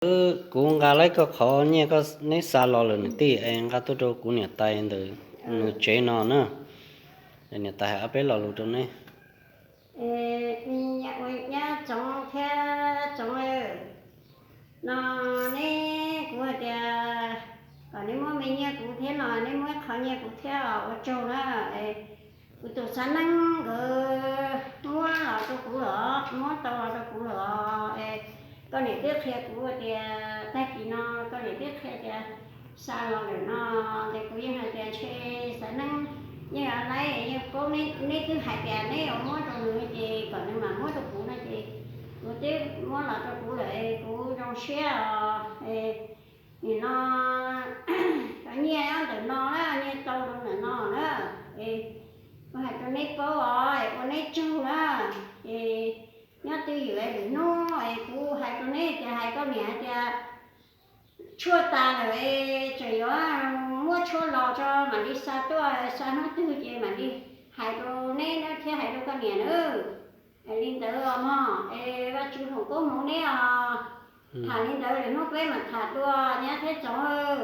Kuv nqa laib koj qhov nyiaj koj neb xa los lawm nws tij es nqa tuaj rau kuv niam tais ntawm nws tsev no na. Niam tais hais ob peb lo lus rau neb. Ua nyab Txoov thiab Txoov, no neb, kuv hais tias kom neb muab me nyiaj kuv thiab no, neb muab qhov nyiaj kuv thiab os, ua tsaug na. Kuv tus xav neeb nkawd muab los rau kuv lawm, muab tau los rau kuv lawm os. Koj niam twb qhia kuv tias tag kis no, koj niam twb qhia tias xa los lawm no, ces kuv yeej hais tias ntshe xav neeb yeej laib, yeej paub, neb twb hais tias neb yuav muab rau nws ces kom nws mam muab rau kuv no ces kuv twb muab los rau kuv lawm, kuv zoo siab os. Nim no cov nyiaj ntawm no na, nyiaj tau rau ntawm no na, es kuv hais rau neb paub os, ua neb tsaug na. Es nyob twj ywm lwm hnub es kuv hais rau neb tias, hais koj niam hais tias tshuaj tas lawm es tseem yuav muab tshuaj los tso mam li xa tuaj, xa hnub twg ces mam li hais rau neb na thiab hais rau koj niam na. Li ntawd os mog, es Vajtswv foom koob hmoov neb os. Tham li ntawd lwm hnub peb mam tham dua nyab thiab Txoov.